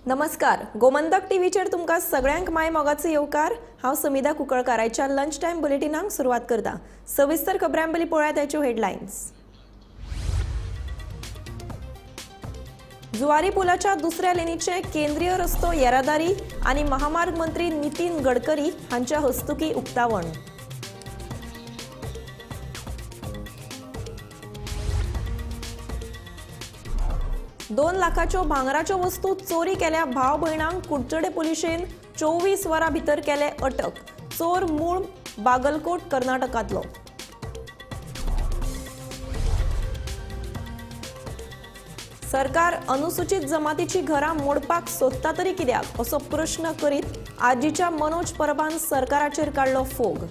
नमस्कार, गोमंतक टीव्हीचेर तुमकां सगळ्यांक my मोगाचो येवकार. हांव समिधा कुंकळकार आयच्या लंच टायम बुलेटिनाक सुरवात करता. सविस्तर खबरां पयलीं पळोवया ताच्यो हेडलायन्स. जुवारी पुलाच्या दुसऱ्या लेनीचे केंद्रीय रस्तो येरादारी आनी महामार्ग मंत्री नितीन गडकरी हांच्या हस्तुकी उक्तावण. दोन लाखाच्यो भांगराच्यो वस्तू चोरी केल्या भाव भयणांक कुडचडे पुलिशेन 24 वरां भितर केले अटक. चोर मूळ बागलकोट कर्नाटकांतलो. सरकार अनुसूचित जमातीची घरां मोडपाक सोदता तरी कित्याक असो प्रश्न करीत आजीच्या मनोज परबान सरकाराचेर काडलो फोग.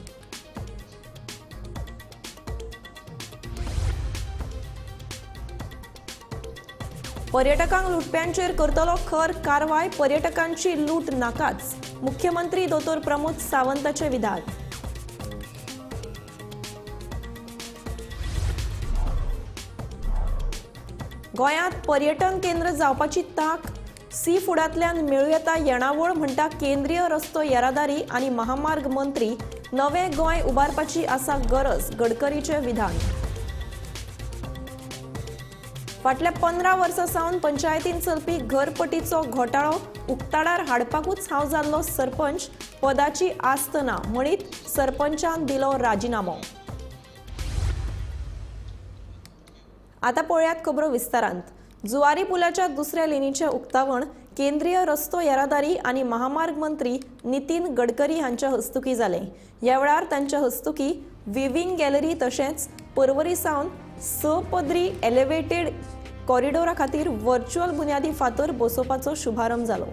पर्यटकांक लुटप्यांचेर करतलो खर कारवाय, पर्यटकांची लूट नाकाच, मुख्यमंत्री दोतोर प्रमोद सावंताचे विधान. गोंयांत पर्यटन केंद्र जावपाची तांक सी फुडांतल्यान मेळूं येता येणावळ म्हणटा केंद्रीय रस्तो येरादारी आनी महामार्ग मंत्री. नवें गोंय उबारपाची आसा गरज, गडकरीचें विधान. फाटल्या 15 वर्सां सावन पंचायतीन चलपी घरपटीचो घोटाळो उक्ताडार हाडपाकूच हांव जाल्लो सरपंच, पदाची आस्त ना म्हणीत सरपंचान दिलो राजिनामो. आतां पळयात खबरो विस्तारांत. जुवारी पुलाच्या दुसऱ्या लेनीचें उक्तावण केंद्रीय रस्तो येरादारी आनी महामार्ग मंत्री नितीन गडकरी हांच्या हस्तुकी जालें. ह्या वेळार तांच्या हस्तुकी विविंग गॅलरी तशेंच पर्वरी सावन 6 पदरी एलिव्हेटेड कॉरिडोरा खातीर व्हर्च्युअल बुन्यादी फातर बसोवपाचो शुभारंभ जालो.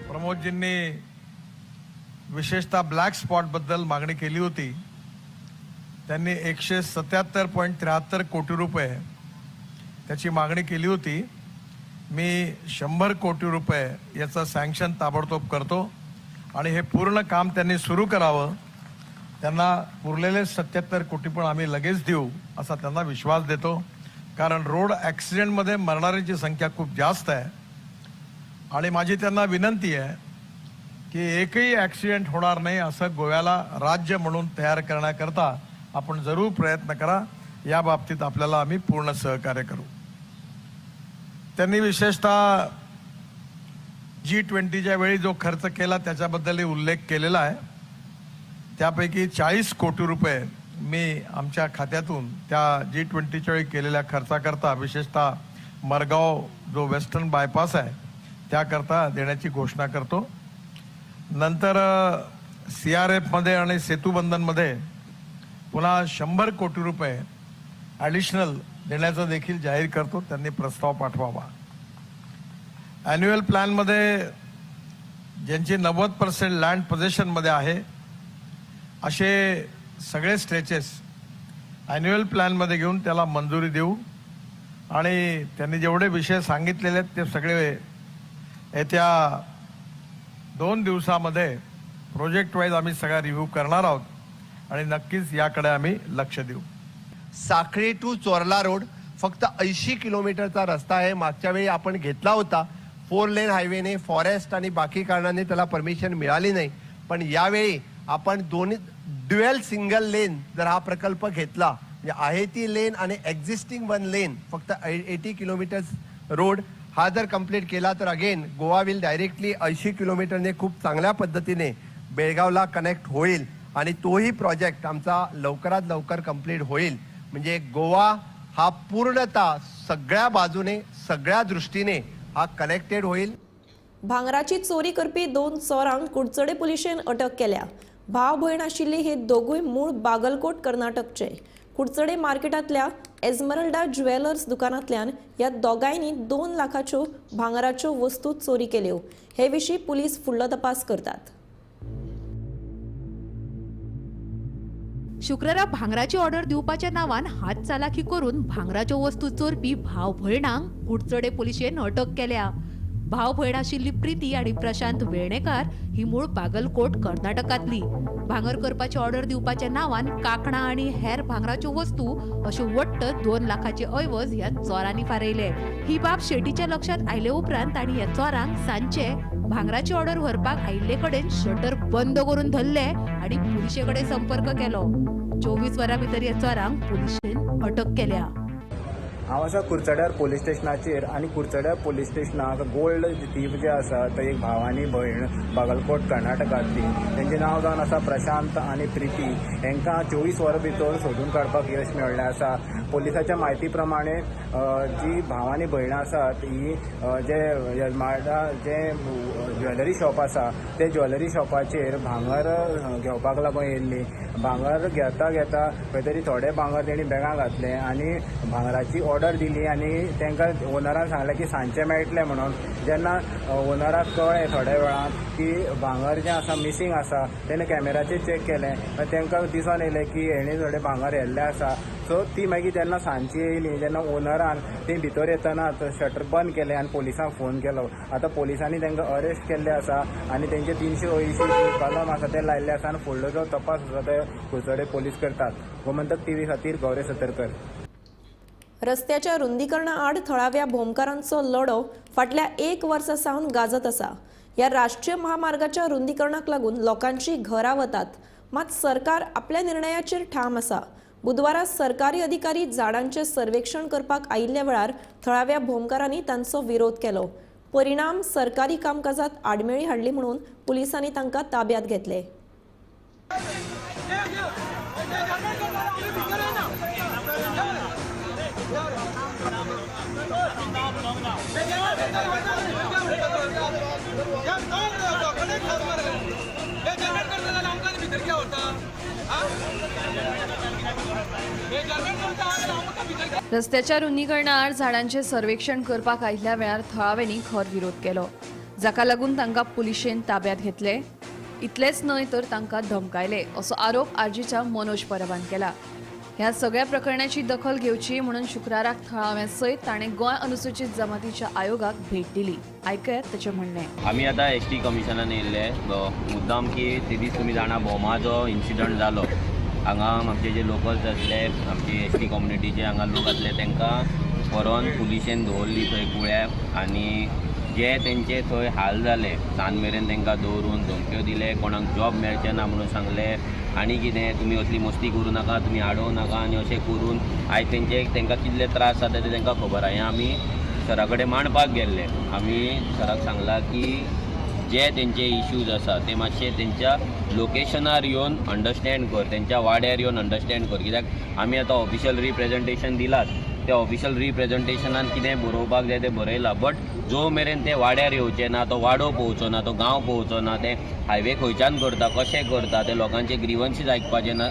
प्रमोदजींनी विशेषतः ब्लॅक स्पॉटबद्दल मागणी केली होती. त्यांनी 177.73 कोटी रुपये त्याची मागणी केली होती. मी 100 कोटी रुपये याचं सँक्शन ताबडतोब करतो आणि हे पूर्ण काम त्यांनी सुरू करावं. त्यांना उरलेले 77 कोटी पण आम्ही लगेच देऊ असा त्यांना विश्वास देतो. कारण रोड ॲक्सिडेंटमध्ये मरणाऱ्यांची संख्या खूप जास्त आहे आणि माझी त्यांना विनंती आहे की एकही ॲक्सिडेंट होणार नाही असं गोव्याला राज्य म्हणून तयार करण्याकरता आपण जरूर प्रयत्न करा. या बाबतीत आपल्याला आम्ही पूर्ण सहकार्य करू. त्यांनी विशेषतः G20च्या वेळी जो खर्च केला त्याच्याबद्दलही उल्लेख केलेला आहे. त्यापैकी 40 कोटी रुपये मी आमच्या खात्यातून त्या G20च्या वेळी केलेल्या खर्चाकरता, विशेषतः मरगाव जो वेस्टर्न बायपास आहे त्याकरता देण्याची घोषणा करतो. नंतर CRFमध्ये आणि सेतुबंधनमध्ये पुन्हा 100 कोटी रुपये ॲडिशनल देण्याचा देखील जाहीर करतो. त्यांनी प्रस्ताव पाठवावा. ॲन्युअल प्लॅनमध्ये ज्यांची 90% लँड पोझेशनमध्ये आहे असे सगळे स्ट्रेचेस ॲन्युअल प्लॅनमध्ये घेऊन त्याला मंजुरी देऊ. आणि त्यांनी जेवढे विषय सांगितलेले आहेत ते सगळे येत्या 2 दिवसामध्ये प्रोजेक्ट वाईज आम्ही सगळा रिव्ह्यू करणार आहोत आणि नक्कीच याकडे आम्ही लक्ष देऊ. साखळी टू चोरला रोड फक्त 80 किलोमीटरचा रस्ता आहे. मागच्या वेळी आपण घेतला होता 4 लेन हायवेने, फॉरेस्ट आणि बाकी कारणाने त्याला परमिशन मिळाली नाही. पण यावेळी आपण दोन्ही ड्युएल सिंगल लेन जर हा प्रकल्प घेतला, म्हणजे आहे ती लेन आणि एक्झिस्टिंग 1 लेन फक्त 80 किलोमीटर्स रोड हा जर कंप्लीट केला तर अगेन गोवा will directly 80 किलोमीटरने खूप चांगल्या पद्धतीने बेळगावला कनेक्ट होईल आणि तोही प्रोजेक्ट आमचा लवकरात लवकर कंप्लीट होईल. म्हणजे गोवा हा पूर्णतः सगळ्या बाजूने सगळ्या दृष्टीने हा कनेक्टेड होईल. भांगराची चोरी करपी 2 चोरांक कुडचडे पुलिशेन अटक केल्या. भाव भयण आशिल्ले हे दोगूय मूळ बागलकोट कर्नाटकचे. कुडचडे मार्केटांतल्या एजमरल्डा ज्वेलर्स दुकानांतल्यान ह्या दोगांयनी 2 लाखाच्यो भांगराच्यो वस्तू चोरी केल्यो. हे विशीं पुलीस फुडलो तपास करतात. शुक्रारा भांगराची ऑर्डर दिवपाच्या नांवान हात चालाखी करून भांगराच्यो वस्तू चोरपी भाव भयणांक कुडचडे पुलिशेन अटक केल्या. भाव भयण आशिल्ली प्रीती आनी प्रशांत वेर्णेकार ही मूळ बागलकोट कर्नाटकांतली. भांगर करपाची ऑर्डर दिवपाच्या नांवान कांकणां आनी हेर भांगराच्यो वस्तू अश्यो वट्ट 2 लाखाचे ऐवज ह्या चोरांनी फारयले. ही बाब शेटीच्या लक्षात आयले उपरांत तांणी ह्या चोरांक सांजचे भांगराची ऑर्डर व्हरपाक आयिल्ले कडेन शटर बंद करून धरले आनी पुलिशे कडेन संपर्क केलो. 24 वरां भितर ह्या चोरांक पुलिशेन अटक केल्या. हांव आसा कुडचड्यार पोलीस स्टेशनाचेर आनी कुडचड्यार पोलीस स्टेशनाक गोल्ड थीफ जे आसा ते एक भाव आनी भयण बागलकोट कर्नाटकांतली, तेंचें नांव जावन आसा प्रशांत आनी प्रिती. हेंकां 24 वरां भितर सोदून काडपाक यश मेळ्ळें आसा. पोलिसाच्या म्हायती प्रमाणे जी भाव आनी भयणां आसात ही जे यजमाडा जे ज्वेलरी शॉप आसा ते ज्वेलरी शॉपाचेर भांगर घेवपाक लागून येयल्ली. भांगर घेता घेता खंय तरी थोडे भांगर तेणी बॅगां घातले आनी भांगराची ऑर्डर दिली आनी तांकां ओनरान सांगलें की सांजचें मेळटलें म्हणून. जेन्ना ओनराक कळ्ळें थोड्या वेळान की भांगर जें आसा मिसींग आसा, तेणें कॅमेराचेर चॅक केलें, तांकां दिसून येयलें की हेणें थोडें भांगर व्हेल्लें आसा. सो ती मागीर जेन्ना सांजची येयली तेन्ना ओनरान ती भितर येतना शटर बंद केलें आनी पोलिसांक फोन केलो. आतां पोलिसांनी तांकां अरेस्ट केल्ले आसा आनी तेंचे 380 कलम आसा ते लायिल्ले आसा आनी फुडलो जो तपास आसा ते कुडचडे पोलीस करतात. गोमंतक टीव्ही खातीर गौरी सतरकर. रस्त्याच्या रुंदीकरणा आड थळाव्या भोमकारांचो लढो फाटल्या 1 वर्सा सावन गाजत आसा. ह्या राष्ट्रीय महामार्गाच्या रुंदीकरणाक लागून लोकांची घरां वतात, मात सरकार आपल्या निर्णयाचेर ठाम आसा. बुधवारा सरकारी अधिकारी झाडांचें सर्वेक्षण करपाक आयिल्ल्या वेळार थळाव्या भोमकारांनी तांचो विरोध केलो. परिणाम सरकारी कामकाजात आडमेळी हाडली म्हणून पुलिसांनी तांकां ताब्यात घेतले. रस्त्याच्या रुंदीकरणाआड झाडांचे सर्वेक्षण करपाक आयिल्ल्या वेळार थळाव्यांनी खर विरोध केलो, जाका लागून तांकां पुलिशेन ताब्यात घेतले. इतलेंच न्हय तर तांकां धमकायले असो आरोप आरजीच्या मनोज परबान केला. ह्या सगळ्या प्रकरणाची दखल घेवची म्हणून शुक्राराक थळाव्यां सयत ताणें गोंय अनुसूचित जमातीच्या आयोगाक भेट दिली. आयकयात ताचें म्हणणें. आमी आतां एस टी कमिशनान येयल्ले मुद्दाम की ते दीस तुमी जाणा भोमा जो इन्सिडंट जालो हांगा आमचे जे लोकल्स आसले, आमचे एस टी कम्युनिटीचे हांगा लोक आसले, तांकां व्हरोन पुलिशेन दवरली थंय कुळ्याक आनी जे तेंचे थंय हाल जाले सांज मेरेन तांकां दवरून धमक्यो दिले, कोणाक जॉब मेळचे ना म्हणून सांगले आनी कितें तुमी असली मस्ती करूं नाका, तुमी आडोवं नाका आनी अशें करून आयज तेंचे तांकां कितले त्रास जाता ते तांकां खबर आहा. हें आमी सरा कडेन मांडपाक गेल्ले. आमी सराक सांगलां की जे तेंचे इश्यूज आसा ते मातशे तेंच्या लोकेशनार येवन अंडरस्टँड कर, तेंच्या वाड्यार येवन अंडरस्टँड कर, कित्याक आमी आतां ऑफिशियल रिप्रेजेंटेशन दिलात, त्या ऑफिशियल रिप्रेजेंटेशनान कितें बरोवपाक जाय तें बरयलां, बट जो मेरेन ते वाड्यार येवचे ना, तो वाडो पळोवचो ना, तो गांव पळोवचो ना, ते हायवे खंयच्यान करता, कशें करता, ते लोकांचे ग्रिवन्सीस आयकपाचे ना,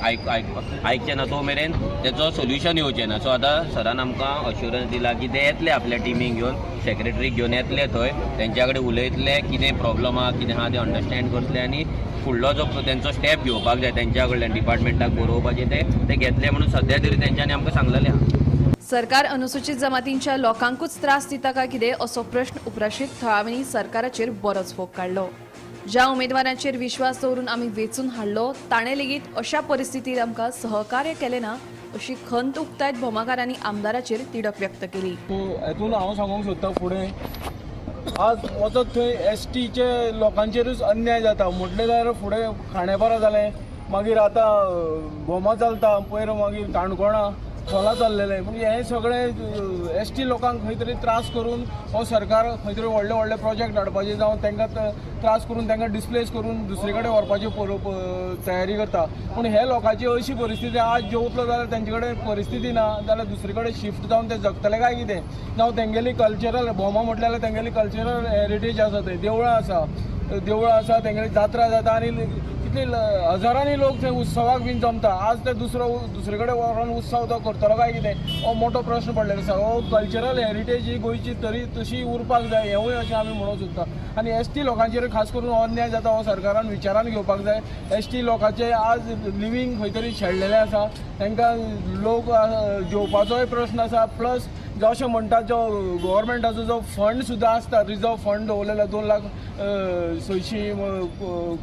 आयकचे ना, तो मेरेन तेचो सोल्युशन येवचें ना. सो आतां सरान आमकां अश्युरन्स दिला की ते येतले आपल्या टिमीक घेवन, सेक्रेटरीक घेवन येतले थंय, तेंच्या कडेन उलयतले, कितें प्रॉब्लम आहा कितें आहा तें अंडरस्टँड करतले आनी फुडलो जो तेंचो स्टेप घेवपाक जाय तेंच्या कडल्यान डिपार्टमेंटाक बरोवपाचें ते घेतले म्हणून सद्या तरी तेंच्यांनी आमकां सांगलेलें आहा. सरकार अनुसूचित जमातींच्या लोकांकूच त्रास दिता काय कितें असो प्रश्न उप्राशीत थळाव्यांनी सरकाराचेर बरोच फोग काडलो. ज्या उमेदवारांचेर विश्वास दवरून आमी वेंचून हाडलो ताणें लेगीत अशा परिस्थितीत आमकां सहकार्य केलें ना अशी खंत उक्तायत भोमाकारांनी आमदाराचेर तिडक व्यक्त केली. हेतून हांव सांगूंक सोदता फुडें आज वचत थंय एस टीचे लोकांचेरूच अन्याय जाता म्हटलें जाल्यार फुडें खांडेपारा जालें, मागीर आतां भोमा चलता, पयर मागीर काणकोणा, खोला चल्लेलें. म्हणजे हें सगळें एस टी लोकांक खंय तरी त्रास करून हो सरकार खंय तरी व्हडले व्हडले प्रोजेक्ट हाडपाचे, जावं तांकां त्रास करून तांकां डिस्प्लेस करून दुसरे कडेन व्हरपाची तयारी करता. पूण हे लोकांची अशी परिस्थिती आज जेवतलो जाल्यार तेंचे कडेन परिस्थिती ना जाल्यार दुसरे कडेन शिफ्ट जावन ते जगतले काय कितें, जावं तेंगेली कल्चरल भोमा म्हटल्यार तेंगेली कल्चरल हेरिटेज आसा, थंय देवळां आसा, देवळां आसा, तेंगेली जात्रा जाता आनी कितले हजारांनी लोक थंय उत्सवाक बीन जमता. आज ते दुसरे कडेन व्हरोन उत्सव तो करतलो काय कितें हो मोठो प्रश्न पडलेलो आसा. हो कल्चरल हेरिटेज ही गोंयची तरी तशी उरपाक जाय हेंवूय अशें आमी म्हणूंक सोदता. आनी एस टी लोकांचेर खास करून हो अन्याय जाता हो सरकारान विचारान घेवपाक जाय. एस टी लोकांचे आज लिवींग खंय तरी शेणलेलें आसा, तांकां लोक जेवपाचोय प्रश्न आसा, प्लस जशें म्हणटात जो गव्हर्मेंटाचो जो फंड सुद्दां आसता, रिजर्व फंड दवरलेलो 2,06,00,000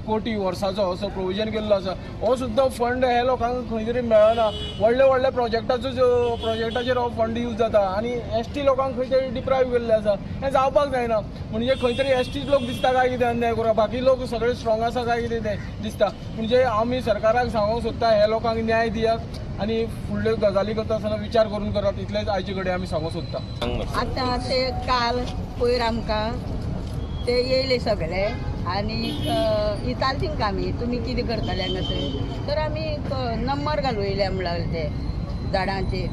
कोटी वर्साचो असो प्रोविजन केल्लो आसा, हो सुद्दां फंड हे लोकांक खंय तरी मेळना. व्हडले व्हडले प्रोजेक्टाचेर हो फंड यूज जाता आनी एस टी लोकांक खंय तरी डिप्रायव केल्लें आसा. हें जावपाक जायना. म्हणजे खंय तरी एस टी लोक दिसता काय कितें अन्याय करूं, बाकी लोक सगळे स्ट्रॉंग आसा काय कितें तें दिसता. म्हणजे आमी सरकाराक सांगूंक सोदता हे लोकांक न्याय दियात आनी फुडल्यो गजाली करता आसतना विचार करून करात, इतलेंच आयचे कडेन आमी सांगूंक सोदता. आतां ते काल पयर आमकां ते येयले सगळे आनी विचारले तेंकां आमी तुमी कितें करतले हांगासर, तर आमी नंबर घालूं येयले म्हणल्यार ते झाडांचेर.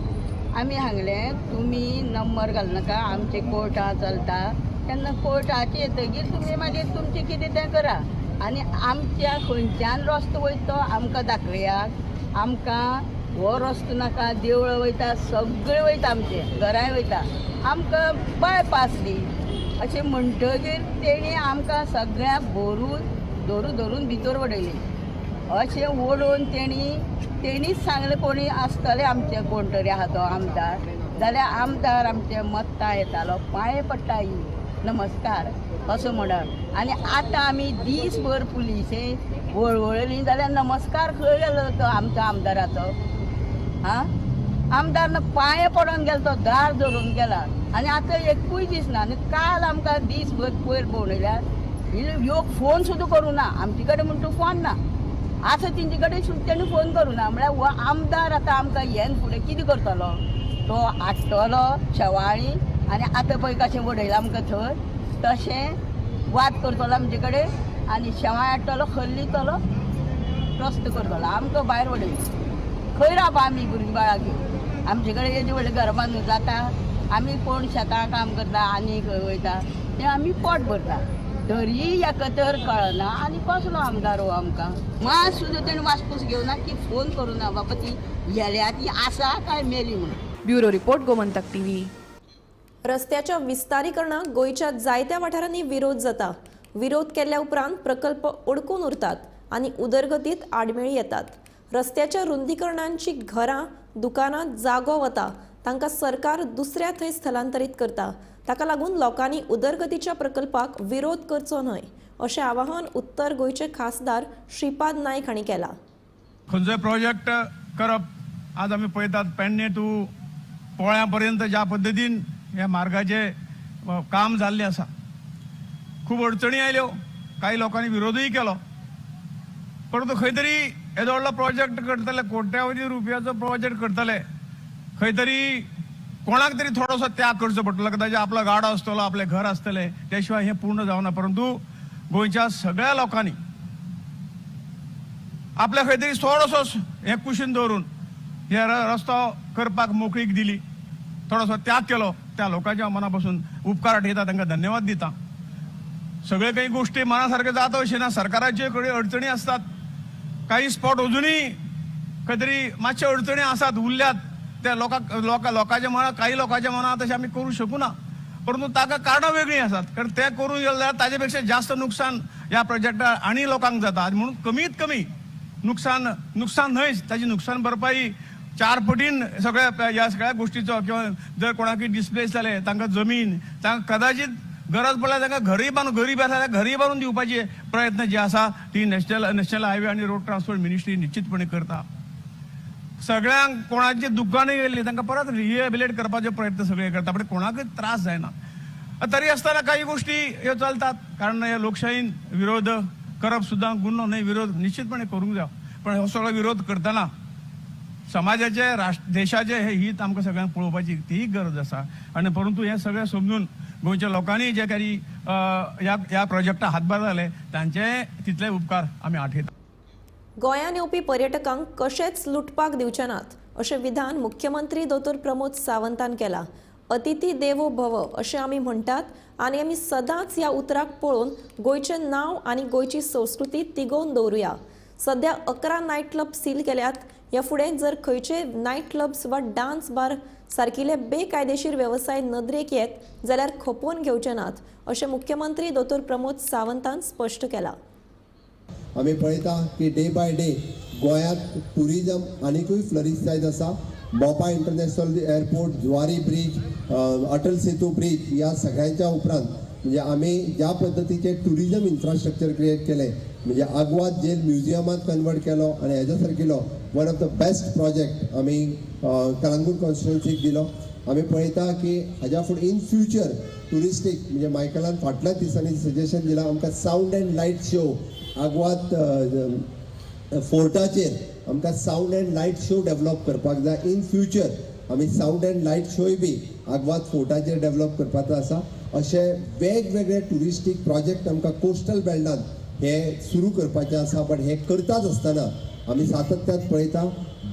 आमी सांगलें तुमी नंबर घालनाका, आमचे कोर्टा चलता, तेन्ना कोर्टाचे येतगीर तुमी मागीर तुमचें कितें तें करा आनी आमच्या खंयच्यान रस्तो वयता तो आमकां दाखयात, आमकां हो रस्तो नाका, देवळां वयता, सगळें वयता, आमचे घरांय वयता, आमकां बायपास दी अशें म्हणटगीर तेणी आमकां सगळ्यांक भरून धरून धरून भितर उडयली. अशें ओडून तेणीच सांगलें कोणी आसतलें आमचें कोण तरी आहा तो आमदार, जाल्यार आमदार आमचे मत्तां येतालो, पांये पडटा ही नमस्कार असो म्हणत. आनी आतां आमी दीसभर पुलिसे वळवळली जाल्यार नमस्कार खंय गेलो तो आमचो आमदाराचो? आं, आमदार पांये पडोन गेलो तो, दार धरून गेला आनी आतां एकूय दिसना. आनी काल आमकां दीसभर पयर भोंवडयल्यार ह्यो फोन सुद्दां करूं ना, आमचे कडेन म्हण तूं फोन ना, आसा तेंचे कडेन सुद्दां तेणी फोन करूं ना. म्हळ्यार हो आमदार आतां आमकां येन फुडें कितें करतलो? तो हाडटलो शेवाळी आनी आतां पळय कशें उडयलां आमकां थंय, तशें वाद करतलो आमचे कडेन आनी शेवाळ हाडटलो, खल्लितलो, रस्तो करतलो, आमकां भायर उडयलो. खंय रावपा आमी भुरगीं बाळां घेवन? आमचे कडेन येदी व्हडलें घर बांदून जाता, आमी कोण शेतां काम करता आनी खंय वयता तें आमी पोट भरता, तरी हेका तर कळना आनी कसलो आमदार हो आमकां? मात सुद्दां तेणें वासपूस घेवना की फोन करूं ना बाबा ती गेल्या ती आसा काय मेली म्हणून. Bureau report, Gomantak TV. रस्त्याच्या विस्तारीकरणाक गोंयच्या जायत्या वाठारांनी विरोध जाता. विरोध केल्या उपरांत प्रकल्प अडकून उरतात आनी उदरगतीत आडमेळी येतात. रस्त्याच्या रुंदीकरणांची घरां, दुकानां, जागो वता, तांकां सरकार दुसऱ्या थंय स्थलांतरीत करता. ताका लागून लोकांनी उदरगतीच्या प्रकल्पाक विरोध करचो न्हय अशें आवाहन उत्तर गोंयचे खासदार श्रीपाद नायक हांणी केलां. खंयचोय प्रोजेक्ट करप आज आमी पळयतात पेडणे टू पोळ्या पर्यंत ज्या पद्दतीन ह्या मार्गाचें काम जाल्लें आसा, खूब अडचणी आयल्यो, कांय लोकांनी विरोधूय केलो, परंतु खंय तरी येदो व्हडलो प्रोजेक्ट करतले, कोट्यावधी रुपयाचो प्रोजेक्ट करतले, खंय तरी कोणाक तरी थोडोसो त्याग करचो पडटलो, कदाचित आपलो गाडो आसतलो, आपलें घर आसतलें, त्या शिवाय हें पूर्ण जावना. परंतु गोंयच्या सगळ्या लोकांनी आपल्या खंय तरी थोडोसो हें कुशीन दवरून हे रस्तो करपाक मोकळीक दिली, थोडोसो त्याग केलो, त्या लोकांच्या मना पासून उपकार आठयता, तांकां धन्यवाद दिता. सगळे काही गोष्टी मनासारखे जाता अशें ना, सरकाराचे कडेन अडचणी आसतात, काही स्पॉट अजुनूय खंय तरी मातशे अडचणी आसात, उरल्यात, त्या लोकांच्या मनात, काही लोकांच्या मनात तशें आमी करूं शकूना, परंतु ताका कारणां वेगळीं आसात, कारण ते करूंक गेले जाल्यार ताजे पेक्षा जास्त नुकसान ह्या प्रोजेक्टार आनी लोकांक जाता. आनी म्हणून कमीत कमी नुकसान, नुकसान न्हयच, ताजी नुकसान भरपाई 4 पटीन सगळ्या ह्या सगळ्या गोष्टीचो, किंवा जर कोणाकय डिस्प्लेस जाले तांकां जमीन, तांकां कदाचित गरज पडल्यार तांकां घरूय बांदून, गरीब आसा जाल्यार घरूय बांदून दिवपाचे प्रयत्न जे आसा ती नॅशनल हायवे आनी रोड ट्रान्सपोर्ट मिनिस्ट्री निश्चितपणे करता. सगळ्यांक कोणाची दुकानां गेल्ली तांकां परत रिहेबिलेट करपाचे प्रयत्न सगळे करता, पण कोणाकय त्रास जायना. तरी आसतना काही गोष्टी ह्यो चलतात, कारण ह्या लोकशाहीन विरोध करप सुद्दां गुन्हो न्हय, विरोध निश्चितपणे करूंक जाय, पण हो सगळो विरोध करतना समाजाचे देशाचे हे हित आमकां सगळ्यांक पळोवपाची ती गरज आसा. आनी परंतु हें सगळें समजून गोंयच्या लोकांनी जे काही ह्या प्रोजेक्टाक हातभार जाले तांचे तितले उपकार आमी आठयता. गोंयांत येवपी पर्यटकांक कशेंच लुटपाक दिवचे नात अशें विधान मुख्यमंत्री दोतोर प्रमोद सावंतान केलां. अतिथी देवो भव अशें आमी म्हणटात आनी आमी सदांच ह्या उतराक पळोवन गोंयचें नांव आनी गोंयची संस्कृती तिगोवन दवरुया. सध्या 11 नायट क्लब सील केल्यात. ह्या फुडें जर खंयचे नायट क्लब्स वा डान्स बार सारकिले बेकायदेशीर वेवसाय नदरेक येत जाल्यार खपोवन घेवचे नात अशें मुख्यमंत्री दोतोर प्रमोद सावंतान स्पश्ट केलां. आमी पळयता की डे बाय डे गोंयांत ट्युरिजम आनिकूय फ्लरीश जायत आसा. Mopa international airport, Zuari bridge, Atal Setu bridge ह्या सगळ्यांच्या उपरांत म्हणजे आमी ज्या पद्दतीचे ट्युरिजम इन्फ्रास्ट्रक्चर क्रिएट केलें म्हणजे आग्वाद जेल म्युझियमांत कन्वर्ट केलो आनी हेज्या सारकिलो one of the best project आमी कलंगूट कॉन्स्टिट्युएन्सीक दिलो. आमी पळयता की हाज्या फुडें इन फ्युचर ट्युरिस्टीक म्हणजे मायकलान फाटल्याच दिसांनी सजेशन दिलां आमकां sound and light show Aguada फोर्टाचेर आमकां sound and light show develop करपाक जाय. इन फ्युचर आमी सावंड एंड लायट शोय बी आग्वाद फोर्टाचेर डेव्हलप करपाचो आसा. अशे वेगवेगळे ट्युरिस्टीक प्रोजेक्ट आमकां कोस्टल बेल्टान हे सुरू करपाचें आसा. बट हे करताच आसतना आमी सातत्यान पळयता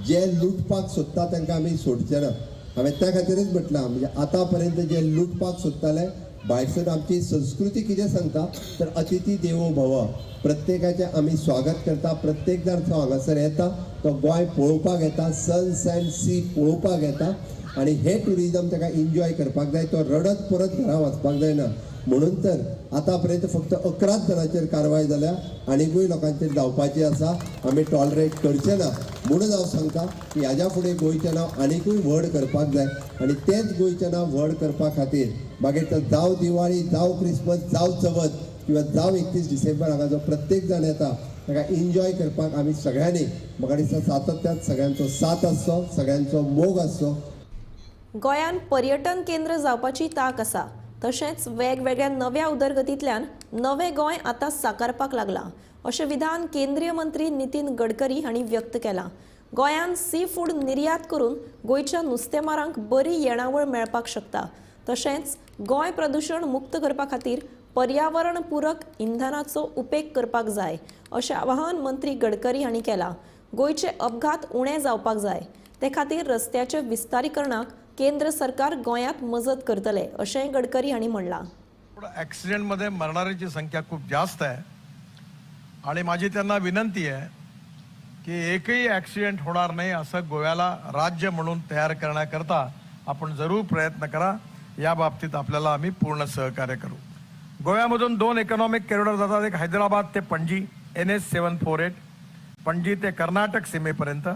जे लुटपाक सोदता तांकां आमी सोडचे ना. हांवें त्या खातीरच म्हटलां म्हणजे आतां पर्यंत जे लुटपाक सोदताले भायरसून आमची संस्कृती कितें सांगता तर अतिथी देवो भव, प्रत्येकाचें आमी स्वागत करता. प्रत्येक जाण जो हांगासर येता तो गोंय पळोवपाक येता, सन सँड सी पळोवपाक येता आनी हें ट्युरिजम ताका एन्जॉय करपाक जाय. तो रडत परत घरा वचपाक जायना. म्हणून तर आतां पर्यंत फक्त 11 जाणांचेर कारवाय जाल्या, आनिकूय लोकांचेर जावपाची आसा. आमी टॉलरेट करचे ना. म्हणून हांव सांगता की ह्याच्या फुडें गोंयचें नांव आनिकूय व्हड करपाक जाय आनी तेंच गोंयचें नांव व्हड करपा खातीर मागीर तर जावं दिवाळी, जावं क्रिसमस, जावं चवथ किंवा जावं 31 डिसेंबर हांगा जो प्रत्येक जाण येता ताका एन्जॉय करपाक आमी सगळ्यांनी म्हाका दिसता सातत्यान सगळ्यांचो साथ आसचो, सगळ्यांचो मोग आसचो. गोंयांत पर्यटन केंद्र जावपाची तांक आसा. तशेंच वेगवेगळ्या नव्या उदरगतींतल्यान नवें गोंय आतां साकारपाक लागलां अशें विधान केंद्रीय मंत्री नितीन गडकरी हांणी व्यक्त केलां. गोंयांत सी फूड निर्यात करून गोंयच्या नुस्तेमारांक बरी येणावळ मेळपाक शकता. तशेंच गोंय प्रदुशण मुक्त करपा खातीर पर्यावरण पूरक इंधनाचो उपेग करपाक जाय अशें आवाहन मंत्री गडकरी हांणी केलां. गोंयचे अपघात उणे जावपाक जाय ते खातीर रस्त्याच्या विस्तारीकरणाक केंद्र सरकार गोंयांत मजत करतले अशेंय गडकरी हांणी म्हणलां. ॲक्सिडेंटमध्ये मरणाऱ्यांची संख्या खूप जास्त आहे आणि माझी त्यांना विनंती आहे की एकही ॲक्सिडेंट होणार नाही असं गोव्याला राज्य म्हणून तयार करण्याकरता आपण जरूर प्रयत्न करा. या बाबतीत आपल्याला आम्ही पूर्ण सहकार्य करू. गोव्यामधून 2 इकॉनॉमिक कॉरिडॉर जातात, एक हैदराबाद ते पणजी NH 748, Panaji ते कर्नाटक सीमेपर्यंत,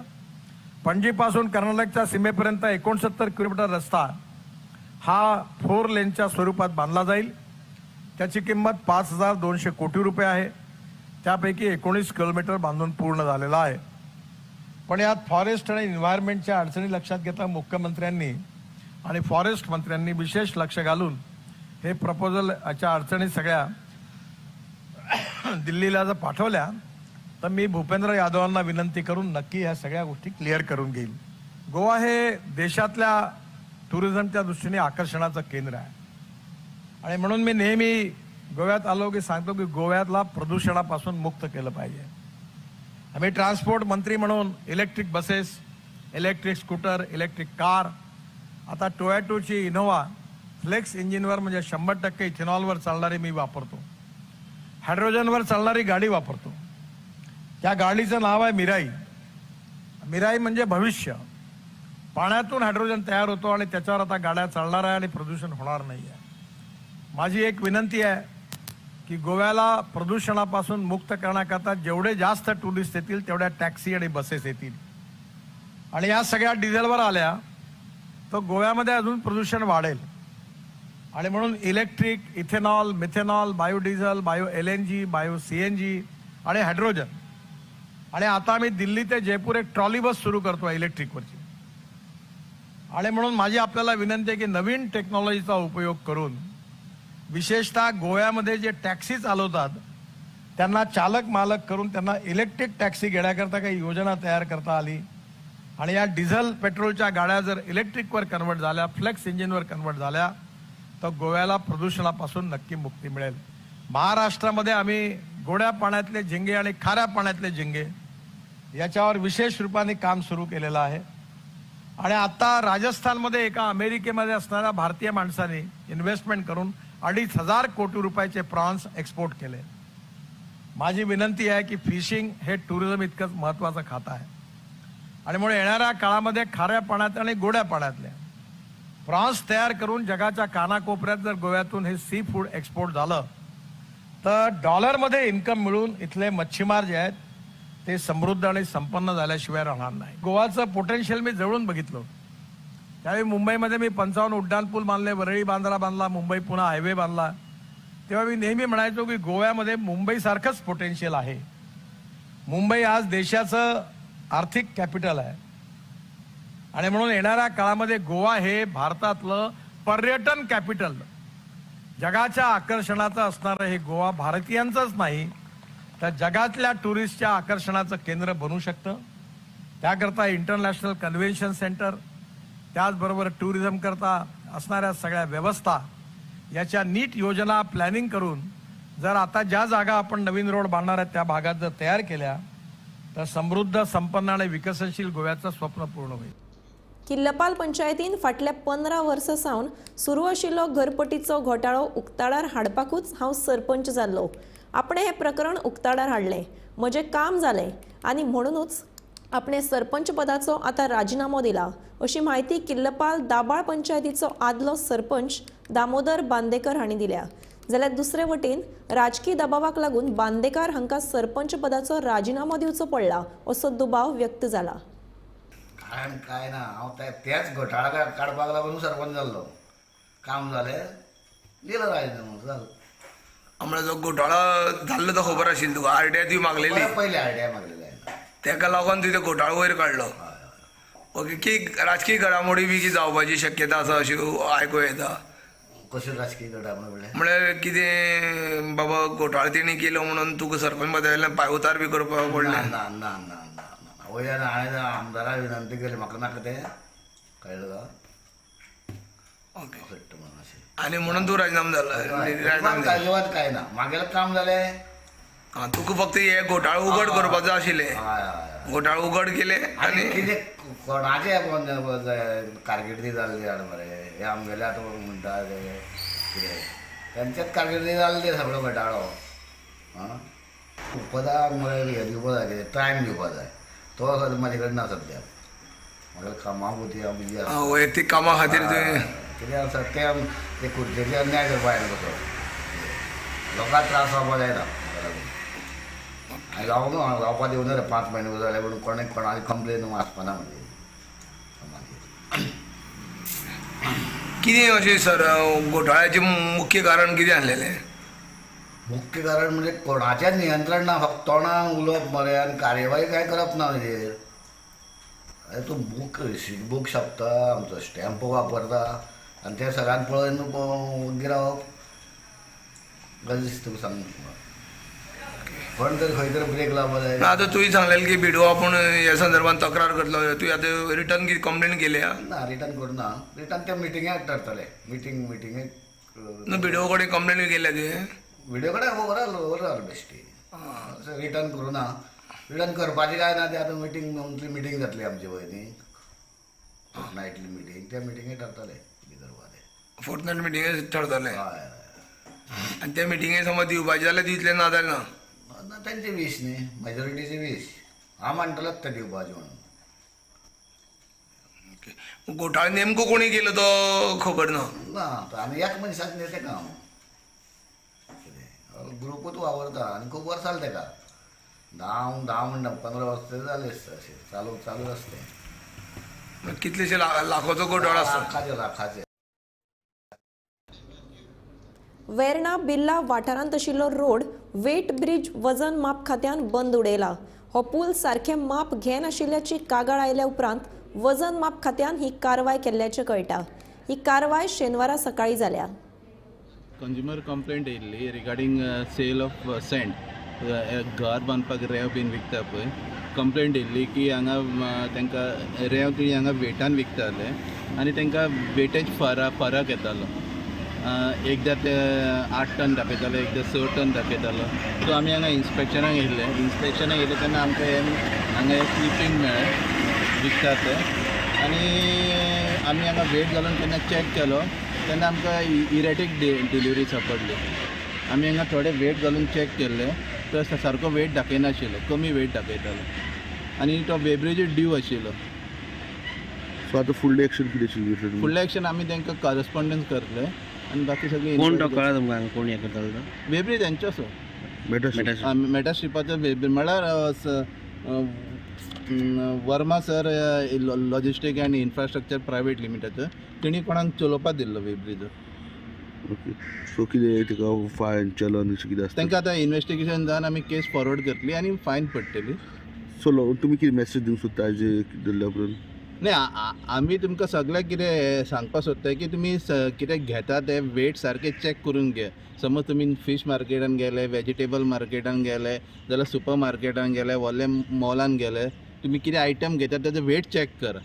पणजीपासून कर्नाटकच्या सीमेपर्यंत 69 किलोमीटर रस्ता हा 4 लेनच्या स्वरूपात बांधला जाईल. त्याची किंमत 5,200 कोटी रुपये आहे. त्यापैकी 19 किलोमीटर बांधून पूर्ण झालेला आहे. पण यात फॉरेस्ट आणि एन्व्हायरमेंटच्या अडचणी लक्षात घेता मुख्यमंत्र्यांनी आणि फॉरेस्ट मंत्र्यांनी विशेष लक्ष घालून हे प्रपोजल याच्या अडचणी सगळ्या दिल्लीला जर पाठवल्या तर मी भूपेंद्र यादवांना विनंती करून नक्की ह्या सगळ्या गोष्टी क्लिअर करून घेईल. गोवा हे देशातल्या टुरिझमच्या दृष्टीने आकर्षणाचं केंद्र आहे आणि म्हणून मी नेहमी गोव्यात आलो की सांगतो की गोव्यातला प्रदूषणापासून मुक्त केलं पाहिजे. आम्ही ट्रान्सपोर्ट मंत्री म्हणून electric buses, electric scooter, electric car, आता टोयॅटोची इनोव्हा फ्लेक्स इंजिनवर म्हणजे 100% इथेनॉलवर चालणारी मी वापरतो, हायड्रोजनवर चालणारी गाडी वापरतो. त्या गाडीचं नाव आहे मिराई. मिराई म्हणजे भविष्य. पाण्यातून हायड्रोजन तयार होतो आणि त्याच्यावर आता गाड्या चालणार आहे आणि प्रदूषण होणार नाही आहे. माझी एक विनंती आहे की गोव्याला प्रदूषणापासून मुक्त करण्याकरता जेवढे जास्त टुरिस्ट येतील तेवढ्या टॅक्सी आणि बसेस येतील आणि या सगळ्या डिझेलवर आल्या तर गोव्यामध्ये अजून प्रदूषण वाढेल. आणि म्हणून electric, ethanol, methanol, biodiesel, bio LNG, bio CNG आणि हायड्रोजन. आणि आता आम्ही दिल्ली ते जयपूर एक ट्रॉली बस सुरू करतो इलेक्ट्रिकवरची. आणि म्हणून माझी आपल्याला विनंती आहे की नवीन टेक्नॉलॉजीचा उपयोग करून विशेषतः गोव्यामध्ये जे टॅक्सी चालवतात त्यांना चालक मालक करून त्यांना इलेक्ट्रिक टॅक्सी घेण्याकरता काही योजना तयार करता आली आणि या डिझेल पेट्रोलच्या गाड्या जर इलेक्ट्रिकवर कन्वर्ट झाल्या, फ्लेक्स इंजिनवर कन्वर्ट झाल्या तर गोव्याला प्रदूषणापासून नक्की मुक्ती मिळेल. महाराष्ट्रामध्ये आम्ही गोड्या पाण्यातले झिंगे आणि खाऱ्या पाण्यातले झिंगे याच्यावर विशेष रूपाने काम सुरू केलेलं आहे. आणि आता राजस्थानमध्ये एका अमेरिकेमध्ये असणाऱ्या भारतीय माणसाने इन्व्हेस्टमेंट करून 2500 कोटी रुपयाचे प्रॉन्स एक्सपोर्ट केले. माझी विनंती आहे की फिशिंग हे टुरिझम इतकंच महत्त्वाचं खातं आहे आणि म्हणून येणाऱ्या काळामध्ये खाऱ्या पाण्यात आणि गोड्या पाण्यातल्या प्रॉन्स तयार करून जगाच्या कानाकोपऱ्यात जर गोव्यातून हे सी फूड एक्सपोर्ट झालं तर डॉलरमध्ये इन्कम मिळून इथले मच्छीमार जे आहेत ते समृद्ध आणि संपन्न झाल्याशिवाय राहणार नाही. गोवाचं पोटेन्शियल मी जवळून बघितलं. त्यावेळी मुंबईमध्ये मी 55 उड्डाणपूल बांधले, वरळी बांद्रा बांधला, मुंबई पुणा हायवे बांधला. तेव्हा मी नेहमी म्हणायचो की गोव्यामध्ये मुंबईसारखंच पोटेन्शियल आहे. मुंबई आज देशाचं आर्थिक कॅपिटल आहे आणि म्हणून येणाऱ्या काळामध्ये गोवा हे भारतातलं पर्यटन कॅपिटल, जगाच्या आकर्षणाचं असणारं हे गोवा भारतीयांचंच नाही तर जगातल्या टुरिस्टच्या आकर्षणाचं केंद्र बनू शकतं. त्याकरता इंटरनॅशनल कन्व्हेन्शन सेंटर, त्याचबरोबर टुरिझमकरता असणाऱ्या सगळ्या व्यवस्था याच्या नीट योजना प्लॅनिंग करून जर आता ज्या जागा आपण नवीन रोड बांधणार आहेत त्या भागात जर तयार केल्या तर समृद्ध, संपन्न आणि विकसनशील गोव्याचं स्वप्न पूर्ण होईल. किल्लपाल पंचायतीन फाटल्या 15 वर्सां सावन सुरू आशिल्लो घरपट्टीचो घोटाळो उक्ताडार हाडपाकूच हांव सरपंच जाल्लो. आपणें हें प्रकरण उक्ताडार हाडलें, म्हजें काम जालें आनी म्हणुनूच आपणें सरपंच पदाचो आतां राजिनामो दिला अशी म्हायती किल्लपाल दाबाळ पंचायतीचो आदलो सरपंच दामोदर बांदेकर हांणी दिल्या. जाल्यार दुसरे वटेन राजकी दबावाक लागून बांदेकार हांकां सरपंच पदाचो राजिनामो दिवचो पडला असो दुबाव व्यक्त जाला. कारण काय ना, हांव त्याच घोटाळा काडपाक लागून सरपंच जाल्लो. काम जालें, दिलो राजिनामो, जालो. म्हळ्यार जो घोटाळो जाल्लो तो खबर आशिल्लो तुका? आरटीआय तुवें मागलेली? पयलीं आरटीआय मागलेली. तेका लागून तुवें घोटाळो वयर काडलो. ओके, की राजकीय घडामोडी बी कितें जावपाची शक्यता आसा अशी आयकूं येता? कश्यो राजकीय घडामोडी म्हळ्यार कितें बाबा घोटाळो तेणी केलो म्हणून तुका सरपंच पदा वयल्यान पांय उतार बी करपाक पडलें? ना ना ना ना ना, वयल्यान हांवें आमदारा विनंती केली, म्हाका नाका तें, कळ्ळें तुका? ओके, आनी म्हणून तूं राजिनामो जालो? अजिबात काय ना, मागेलें काम जालें. आं, तुका फक्त हे घोटाळो उगड करपाचो आशिल्लें, घोटाळो उगड केले आनी कितें कोणाचें कारकिर्दी जाल्ली जाण मरे, हे आमगेले आतां म्हणटा ते कितें तेंचेच कारकिर्दी जाल्ली ते सगळो घोटाळो. आं, पदाक मरे हें दिवपा जाय, कितें टायम दिवपा जाय, तो सद्या म्हाजे कडेन ना सद्याक. म्हाका कामां पुरती हांव बिजी आसा. वैयक्तीक कामां खातीर तुवें कितें आसा तें ते खुर्चेचेर अन्याय करपा जायना, कसो लोकांक त्रास जावपा जायना म्हाका लागून. आनी जावं जावपा दिवना रे, 5 म्हयने जाले म्हणून कोणें कोणाली कंप्लेन आसपाना म्हणजे. कितें अशें सर घोटाळ्याचें मुख्य कारण कितें आसलेलें? मुख्य कारण म्हणजे कोणाचें नियंत्रण ना, फक्त तोंडान उलोवप मरे आनी कार्यवाही कांय करप ना तेजेर. अरे तूं बूक रिसीट बूक छापता, आमचो स्टॅम्प वापरता आनी ते सगळ्यांक पळोवन वग्गी रावप गरज दिसता तुका सांग. कोण तरी खंय तरी ब्रेक लावपा जाय. आतां तुवें सांगलेलें की बिडो आपूण ह्या संदर्भात तक्रार करतलो, तुवें आतां रिटर्न कितें कंप्लेन केल्या? ना, रिटर्न करुना, रिटर्न ते मिटिंगेक ठरतलें. मिटिंगेक न्हू, बिडो कडेन कंप्लेन केल्या तुवें? विडियो कडेन ओवरऑल बेश्टी रिटर्न करुना. रिटर्न करपाचें काय ना तें आतां मिटींग, मंथली मिटींग जातली आमची पळय न्ही, नायटली मिटींग, त्या मिटिंगेक ठरतलें कितें करपा तें. फोर्टनायट मिटिंगेक ठरतलें? हय. आनी त्या मिटिंगेक समज दिवपाचें जाल्यार दितलें, ना जाल्यार ना? ना, तेंची वीश न्ही, मेजॉरिटीची वीश. हांव मानतलोच तें दिवपाचें म्हणून. घोटाळो नेमको कोणी केलो तो खबर ना? ना, आनी एक मनशाक न्ही तें काम, कितें ग्रुपूच वावरता आनी खूब वर्सां जालीं तेका, 10 म्हणटा 15 वर्सां जालीं अशें चालू चालू आसता तें. कितलेशे लाखाचो घोटाळो आसता? लाखाचे लाखाचे. वेर्णा बिर्ला वाठारांत आशिल्लो रोड वेट ब्रिज वजन माप खात्यान बंद उडयला. हो पूल सारखें माप घेनाशिल्ल्याची कागाळ आयल्या उपरांत वजन माप खात्यान ही कारवाय केल्ल्याचें कळटा. ही कारवाय शेनवारा सकाळीं जाल्या. कंज्युमर कंप्लेंट येयल्ली रिगार्डींग सेल ऑफ सँड. घर बांदपाक रेंव बीन विकता पळय, कंप्लेंट येयल्ली की हांगा तांकां रेंव ती हांगा वेटान विकताले आनी तांकां वेटेज फरक येतालो. एकदां ते 8 टन दाखयताले, एकदां 6 टन दाखयतालो. सो आमी हांगा इन्स्पेक्शनाक येयल्ले. इन्स्पेक्शनाक येयले तेन्ना आमकां हें हांगा हें क्लिपींग मेळ्ळें विकता तें आनी आमी हांगा वेट घालून तेन्ना चॅक केलो तेन्ना आमकां इरेटीक डिलिवरी सापडली. आमी हांगा थोडे वेट घालून चॅक केल्ले तर सारको वेट दाखयनाशिल्लो, कमी वेट दाखयतालो आनी तो वेब्रेज ड्यू आशिल्लो. सो आतां फुडलें एक्शन कितें आशिल्लें? फुडलें एक्शन आमी तांकां कॉरस्पोंडन्स करतले आनी बाकी सगळी. कोण तो कळ्ळा तुमकां कोण हें करतालो तो? वेब्रेज हेंचो असो मेटास्ट्रिपाचो वेब्रेज म्हळ्यार Verma sir logistic and infrastructure private limited तेणी कोणाक चलोवपाक दिल्लो वेब्रेज. ओके, सो कितें ताका फायन चलन अशें कितें आसता? तांकां आतां इन्वेस्टिगेशन जावन आमी केस फॉरवर्ड करतली आनी फायन पडटली. सो तुमी कितें मॅसेज दिवंक सोदता हाजे दिल्ल्या उपरांत? न्ही, आमी तुमकां सगळ्याक कितें सांगपाक सोदता की तुमी कितें घेता तें वेट सारकें चॅक करून घे. समज तुमी फीश मार्केटान गेले, वेजिटेबल मार्केटान गेले, जाल्यार सुपर मार्केटान गेले, व्हडले मॉलान गेले, तुमी कितें आयटम घेता तेजो वेट चॅक करा.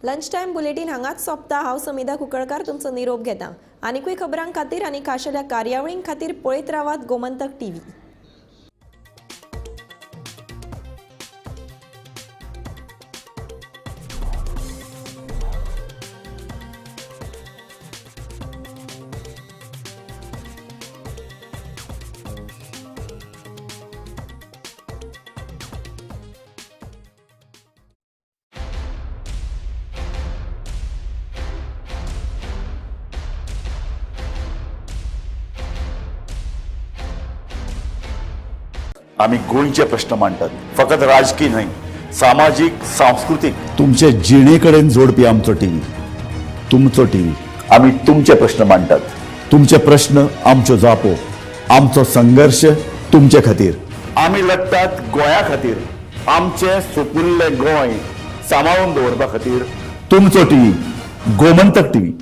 लंच टायम बुलेटीन हांगाच सोंपता. हांव समिधा कुंकळकार तुमचो निरोप घेता. आनीकूय खबरां खातीर आनी खाशेल्या कार्यावळीं खातीर पळयत रावात गोमंतक टीव्ही. आमी गोंयचे प्रश्न मांडटात, फकत राजकीय न्हय, सामाजीक, सांस्कृतीक, तुमचे जिणे कडेन जोडपी आमचो टीव्ही, तुमचो टीव्ही. आमी तुमचे प्रश्न मांडटात, तुमचे प्रश्न आमच्यो जापो, आमचो संघर्श तुमचे खातीर. आमी लढटात गोंया खातीर, आमचें सुपुल्लें गोंय सांबाळून दवरपा खातीर. तुमचो टीव्ही, गोमंतक टीव्ही.